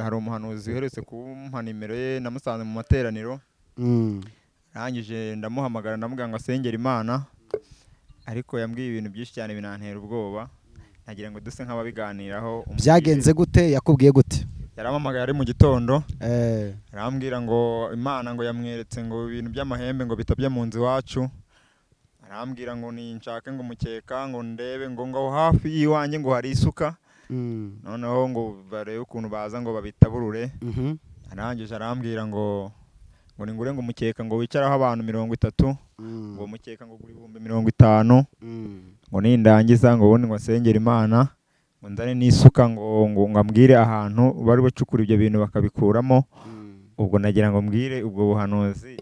Hari umuhanuzi uherutse kumpa nimero ye, namusanze mu materaniro. Arangije ndamuhamagara, ndamubwira ngo asengere Imana, ariko yambwiye ibintu byinshi cyane binantera ubwoba. Nagira ngo duse nk'ababiganiraho, umbwire. Byagenze gute? Yakubwiye gute? Yarampamagaye ari mu gitondo, arambwira ngo Imana ngo yamweretse ngo ibintu by'amahembe ngo bitabye mu nzu iwacu. Arambwira ngo ninshake ngo umukeka, ngo ndebe ngo aho hafi y'iwanjye ngo hari isuka. Noneho ngo barebe ukuntu baza ngo babitaburure. Arangije arambwira ngo ningure ngo umukeka ngo wicaraho abantu 30. Ngo umukeka ngo ugura 50,000. Ngo nindangiza ngo ubundi ngo nsengere Imana, ngo nzane n'isuka, ngo ambwire ahantu bari bacukura ibyo bintu bakabikuramo. Ubwo nagira ngo mbwire ubwo buhanuzi,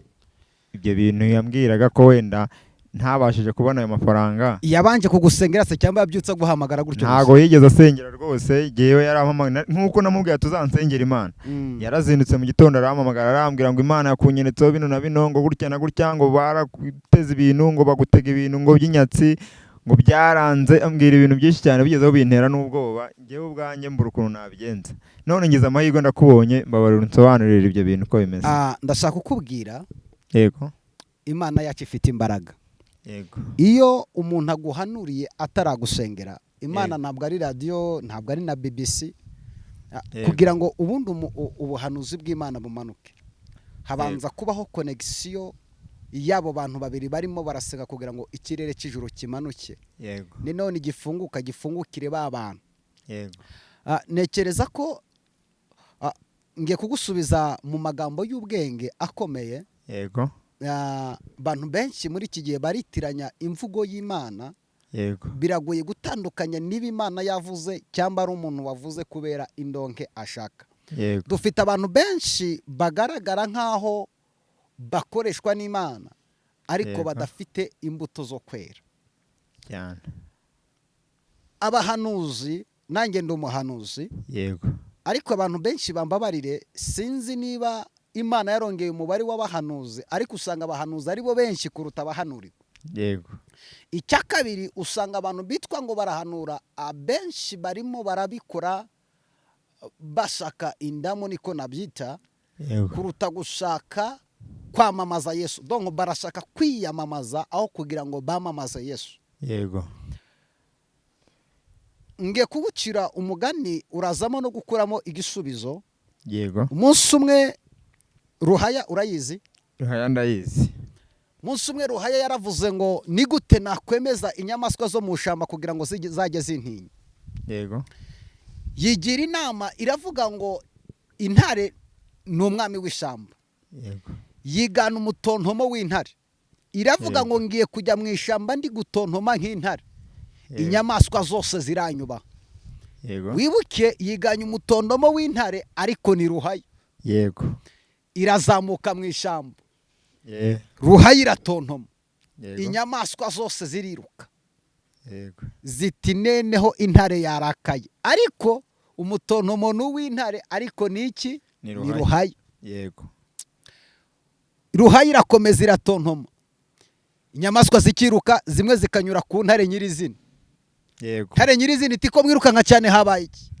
ibyo bintu yambwiraga, ko wenda ntabashije kubona ayo mafaranga. Yabanje kugusengera se cyangwa yabyutse aguhamagara gutyo gusa? Ntago yigeze asengera rwose. Jyewe yarampamagaye nk'uko namubwiye tuzansengera Imana. Yarazindutse mu gitondo arampamagara, arambwira ngo Imana yakunyeretseho bino na bino, ngo gutya na gutya, ngo barakuteza ibintu, ngo bagutega ibintu ngo by'inyatsi, ngo byaranze. Ambwira ibintu byinshi cyane, bigezeho bintera n'ubwoba. Njyewe ubwanjye mbura ukuntu nabigenza. None ngize amahirwe ndakubonye, mbabarira unsobanurire ibyo bintu uko bimeze. Ndashaka kukubwira, Yego. Imana yacu ifite imbaraga. Iyo umuntu aguhanuriye ataragusengera, Imana ntabwo ari radiyo, ntabwo ari na BBC. Kugira ngo ubundi ubuhanuzi bw'Imana bumanuke, habanza kubaho connexion y'abo bantu babiri barimo barasenga kugira ngo ikirere cy'ijuru kimanuke. Ni none gifunguka, gifungukire ba bantu. Ntekereza ko ngiye kugusubiza mu magambo y'ubwenge akomeye. Abantu benshi muri iki gihe baritiranya imvugo y'Imana. Biragoye gutandukanya niba Imana yavuze cyangwa ari umuntu wavuze kubera indonke ashaka. Dufite abantu benshi bagaragara nk'aho bakoreshwa n'Imana, ariko badafite imbuto zo kwera. Abahanuzi, nanjye ndi umuhanuzi, ariko abantu benshi, bambabarire, sinzi niba Imana yarongeye umubare w'abahanuzi, ariko usanga abahanuzi ari bo benshi kuruta abahanurirwa. Icya kabiri, usanga abantu bitwa ngo barahanura, abenshi barimo barabikora bashaka indamu, niko nabyita, kuruta gushaka kwamamaza Yesu. Donc barashaka kwiyamamaza aho kugira ngo bamamaze Yesu. Ngiye kugucira umugani, urazamo no gukuramo igisubizo. Umunsi umwe Ruhaya, urayizi? Ruhaya ndayizi. Umunsi umwe Ruhaya yaravuze ngo: "Ni gute nakwemeza inyamaswa zo mu ishyamba kugira ngo zajye zintinya?" Yigira inama, iravuga ngo intare ni umwami w'ishyamba. Yigana umutontomo w'intare, iravuga ngo: "Ngiye kujya mu ishyamba ndi gutontoma nk'intare, inyamaswa zose ziranyubaha." Wibuke, yiganye umutontomo w'intare, ariko ni Ruhaya. Irazamuka mu ishyamba. Ruhaya iratontoma. Inyamaswa zose ziriruka. Ziti: "Neneho intare yarakaye." Ariko umutontomo ni uw'intare, ariko ni iki? Ni Ni Ruhaya. Ruhaya. Ruhaya irakomeza iratontoma, inyamaswa zikiruka, zimwe zikanyura ku ntare nyirizina. Ntare nyirizina iti: "Ko mwirukanka cyane, habaye iki?"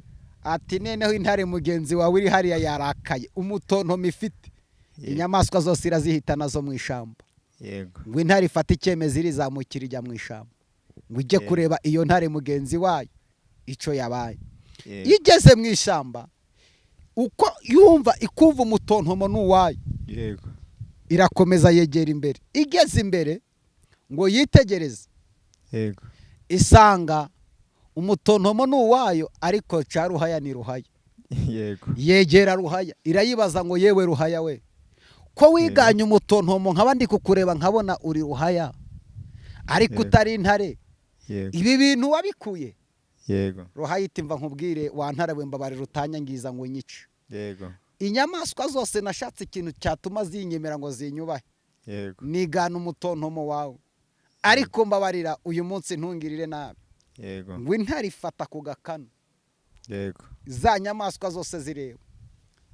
Ati: "Neneho intare mugenzi wawe uri hariya yarakaye, umutontomo ifite, inyamaswa zose irazihitana zo mu ishyamba." Ngo intare ifate icyemezo, irizamukira ijya mu ishyamba ngo ijye kureba iyo ntare mugenzi wayo icyo yabaye. Iyo igeze mu ishyamba, uko yumva ikumva umutontomo ni uwayo. Irakomeza yegera imbere, igeze imbere ngo yitegereze, isanga umutontomo ni uwayo, ariko cya Ruhaya ni Ruhaya. Yegera Ruhaya, irayibaza ngo: "Yewe Ruhaya we, ko wiganye umutontomo nkaba ndi kukureba nkabona uri Ruhaya ariko utari intare, ibi bintu wabikuye?" Ruhaya iti: "Mva nkubwire wa ntare we, mbabarira utanyangiza ngo unyice. Inyamaswa zose nashatse ikintu cyatuma zinyemera ngo zinyubahe, nigana umutontomo wawe, ariko mbabarira uyu munsi ntungirire nabi." Ngo intare ifata ku gakanu, za nyamaswa zose zireba,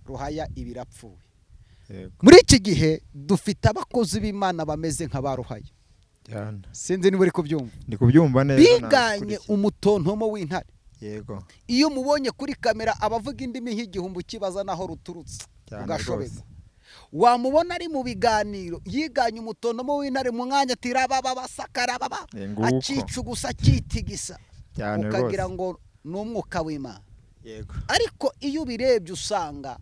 Ruhaya iba irapfuye. Muri iki gihe dufite abakozi b'Imana bameze nka ba Ruhaya. Sinzi niba uri kubyumva. Ndi kubyumva neza. Biganye Nabikurikiye. umutontomo w'intare. Yego. Iyo umubonye kuri kamera abavuga indimi nk'igihumbi, ukibaza naho ruturutse ugashoberwa. Wamubona ari mu biganiro yiganye umutonomo w'intare, mu mwanya ati rababa basakarababa, akica gusa, akitigisa, ukagira ngo ni umwuka w'Imana. Yego. Ariko iyo ubirebye usanga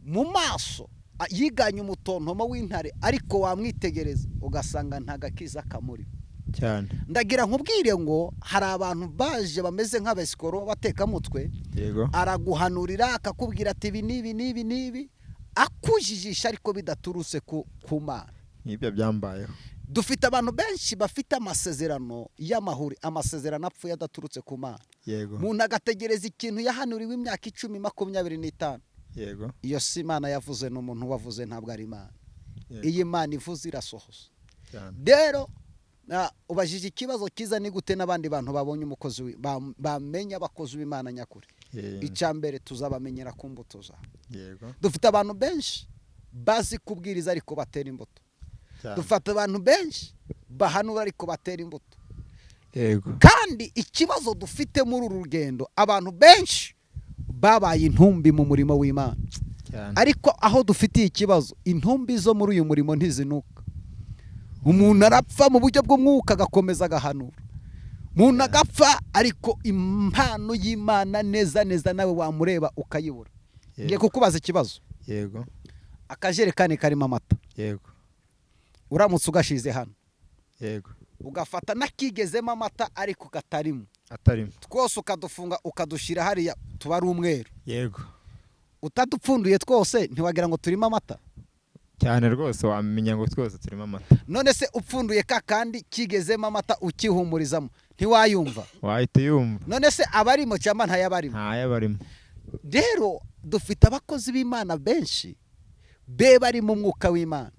mu maso yiganye umutontomo w'intare, ariko wamwitegereza ugasanga nta gakiza kamuri cyane. Ndagira nkubwire ngo hari abantu baje bameze nk'abesikoro batekamutwe. Yego. Araguhanurira akakubwira ati ibi n'ibi n'ibi n'ibi, akujijisha ariko bidaturutse ku Mana. Nk'ibyo byambayeho. Dufite abantu benshi bafite amasezerano y'amahuri, amasezerano apfuye adaturutse ku Mana. Yego. Umuntu agategereza ikintu yahanuriwe imyaka 10, 25. Yego. Iyo si Imana yavuze, ni umuntu wavuze, ntabwo ari Imana. Iyi Imana ivuze irasohoza. Rero ubajije ikibazo cyiza, ni gute n'abandi bantu babonye umukozi bamenya abakozi b'Imana nyakuri? Icya mbere tuzabamenyera ku mbuto zabo. Yego. Dufite abantu benshi bazi kubwiriza ariko batera imbuto. Dufite abantu benshi bahanura ariko batera imbuto. Yego. Kandi ikibazo dufite muri uru rugendo, abantu benshi babaye intumbi mu murimo w'Imana. Ariko aho dufitiye ikibazo, intumbi zo muri uyu murimo ntizinuka. Umuntu arapfa mu buryo bw'umwuka agakomeza agahanura. Umuntu agapfa ariko impano y'Imana neza neza nawe wamureba ukayibura. Ngiye kukubaza ikibazo. Yego. Akajerekani karimo amata. Yego. Uramutse ugashize hano. Yego. Ugafata nakigezemo amata ariko katarimo. Atarimo. Twose ukadufunga ukadushira hariya tuba ari umweru. Yego. Utadupfunduye twose ntiwagira ngo turimo amata. Cyane rwose wamenya ngo twose turimo amata. None se upfunduye ka kandi kigezemo amata ukihumurizamo ntiwayumva? Wahita yumva. None se abarimo cyangwa ntayabarimo? Ntayabarimo. Rero dufite abakozi b'Imana benshi be bari mu mwuka w'Imana.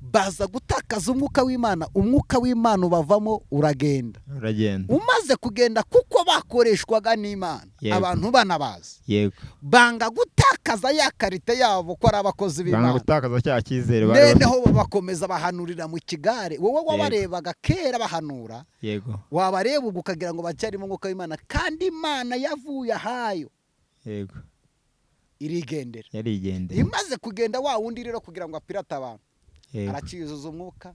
Baza gutakaza umwuka w'Imana, umwuka w'Imana ubavamo uragenda. Uragenda. Umaze kugenda kuko bakoreshwaga n'Imana. Abantu banabazi. Yego. Banga gutakaza ya karite yabo ko ari abakozi b'Imana. Banga gutakaza cya cyizere bari. Noneho bakomeza bahanurira mu kigare. Wowe wabarebaga kera bahanura. Yego. Wabareba ubwo ukagira ngo bacyarimo umwuka w'Imana kandi Imana yavuye ahayo. Yego. Irigendera. Yarigendera. Imaze kugenda wa wundi rero kugira ngo apirate abantu. Aracyuzuza umwuka.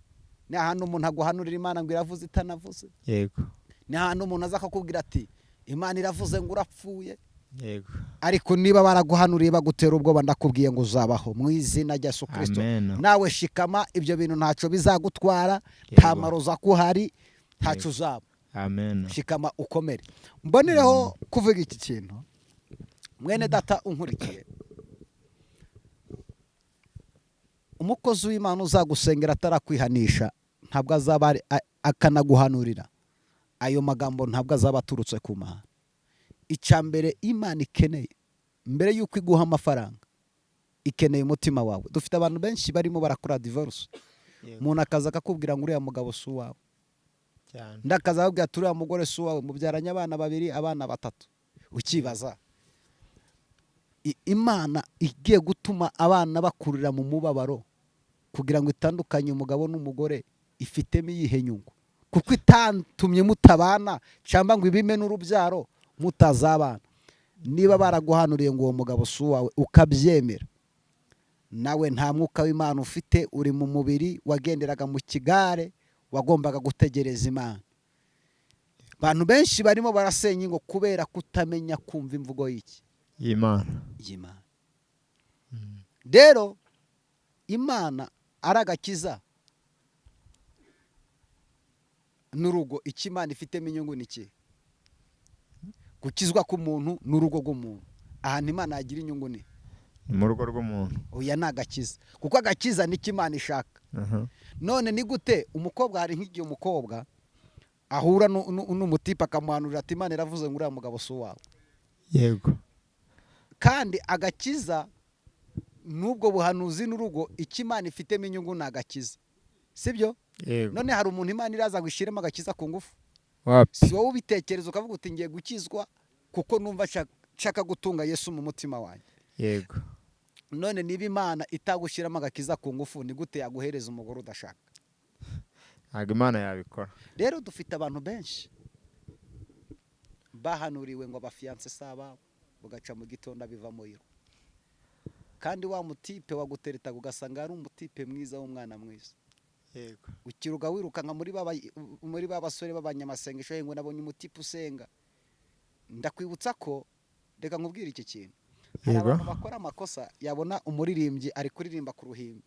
Ni ahantu umuntu aguhanurira Imana ngo iravuze itanavuze. Yego. Ni ahantu umuntu aza akakubwira ati Imana iravuze ngo urapfuye. Yego. Ariko niba baraguhanuriye bagutera ubwoba, ndakubwiye ngo uzabaho mu izina rya Yesu Kristo. Nawe shikama, ibyo bintu ntacyo bizagutwara, nta maroza kuhari, ntacyo uzaba. Amen. Shikama ukomere. Mbonereho kuvuga iki kintu. Mwene data unkurikiye, umukozi w'Imana uzagusengera atarakwihanisha ntabwo azaba akanaguhanurira ayo magambo, ntabwo azaba aturutse ku Mana. Icya mbere Imana ikeneye mbere y'uko iguha amafaranga, ikeneye umutima wawe. Dufite abantu benshi barimo barakora divorce. Umuntu akaza akakubwira ngo uriya mugabo si uwawe, undi akaza akakubwira ati uriya mugore si uwawe, mubyaranye abana babiri, abana batatu. Ukibaza Imana igiye gutuma abana bakurira mu mubabaro kugira ngo itandukanye umugabo n'umugore, ifitemo iyihe nyungu? Kuko itantumye mutabana cyangwa ngo ibime n'urubyaro mutazabana. Niba baraguhanuriye ngo uwo mugabo si uwawe ukabyemera, nawe nta mwuka w'Imana ufite, uri mu mubiri wagenderaga mu kigare, wagombaga gutegereza Imana. Abantu benshi barimo barasenya ingo kubera kutamenya kumva imvugo y'iki y'Imana. Y'Imana. Rero Imana ari agakiza n'urugo. Icyo Imana ifitemo inyungu ni iki? Gukizwa k'umuntu n'urugo rw'umuntu. Ahantu Imana yagira inyungu ni mu rugo rw'umuntu. Oya, ni agakiza, kuko agakiza nicyo Imana ishaka. None ni gute umukobwa, hari nk'igihe umukobwa ahura n'umutipe akamuhanurira ati Imana iravuze ngo uriya mugabo si uwawe. Yego. Kandi agakiza n'ubwo buhanuzi n'urugo, icyo Imana ifitemo inyungu ni agakiza, sibyo? Yego. None hari umuntu Imana iraza gushyiramo agakiza ku ngufu? Wapi. Si wowe ubitekereza ukavuga uti ngiye gukizwa kuko numva nshaka gutunga Yesu mu mutima wanjye. Yego. None niba Imana itagushyiramo agakiza ku ngufu, ni gute yaguhereza umugore udashaka? Ntabwo Imana yabikora. Rero dufite abantu benshi Bahanuriwe ngo abafiyanse si ababo, bugaca mu gitondo abivamo yiruka. Kandi wa mutipe waguteretaga ugasanga ari umutipe mwiza w'umwana mwiza. Ukiruka wirukanka muri ba basore b'abanyamasengesho, ngo nabonye umutipe usenga. Ndakwibutsa ko, reka nkubwire iki kintu, hari abantu bakora amakosa, yabona umuririmbyi ari kuririmba ku ruhimbi,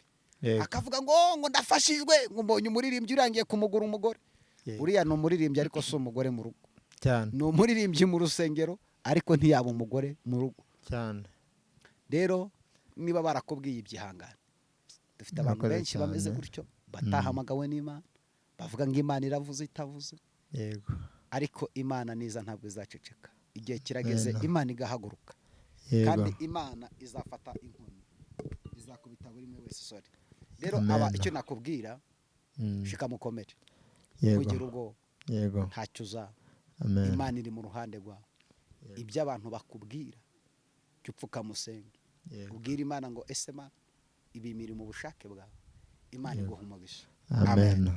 akavuga ngo ndafashijwe, ngo mbonye umuririmbyi urangiye kumugura umugore. Uriya ni umuririmbyi, ariko si umugore mu rugo. Ni umuririmbyi mu rusengero, ariko ntiyaba umugore mu rugo. Rero niba barakubwiye, ibyihangane. Dufite abantu Murakoze benshi bameze cyane. gutyo, batahamagawe n'Imana, bavuga ngo Imana iravuze itavuze. Ariko Imana niza ntabwo izaceceka. Igihe kirageze, Imana igahaguruka. Kandi Imana izafata inkoni, izakubita buri umwe wese. Sorry rero. Amen. Aba icyo nakubwira, shika mukomere, ntugire ubwoba, ntacyo uzaba. Amen. Imana iri mu ruhande rwawe. Ibyo abantu bakubwira, jya upfukama usenge, ubwire Imana ngo: "Ese Mana, ibi biri mu bushake bwawe?" Imana iguha umugisha. Amen.